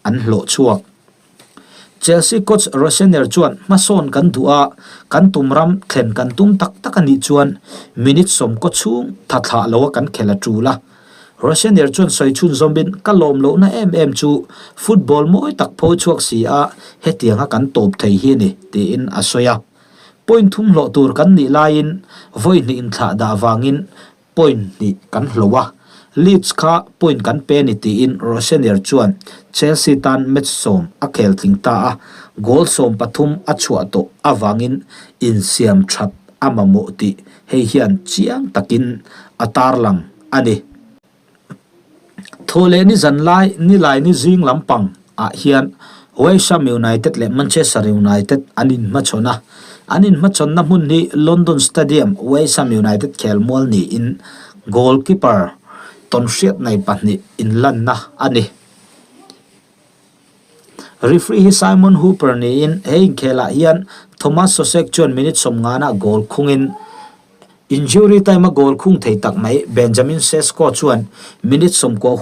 an hlawh chhuak. Chelsea coach Rosener chuan hmasawn kan duh a, kan tum ram thlen kan tum tak tak a nih chuan minute sawmkaw chhung tha thlah loa kan khel a tul a. Rosener chuan sawi chhun zawmin ka lawm lohna em em chu football mawi tak pho chhuak si a hetianga kan tawp thei hi a ni, tiin a sawi a. Point thum hlawh tur kan nih laiin vawi hnih inthlah dah vangin point hnih kan hlo a, Leeds kha point kan pe a ni tiin Rosenior chuan Chelsea tan match sawm a khel tling ta a, goal 13 a chhuah tawh avangin insiam that a mamawh tih hei hian chiang takin a tarlang a ni. Thawhleh ni zan lai, nilai ni zing lampang ah hian West Ham United leh Manchester United an inhmachhawn a. An inhmachhawnna hmun hi London Stadium, West Ham United khelmual niin goalkeeper tawnhriat nei pahnih inlanna a ni. Referee hi Simon Hooper niin he inkhelah hian Thomas Soucek chuan minute 50 ah goal khungin Injury time a goal khung thei tak mai Benjamin Sesko chuan minute 90 hun.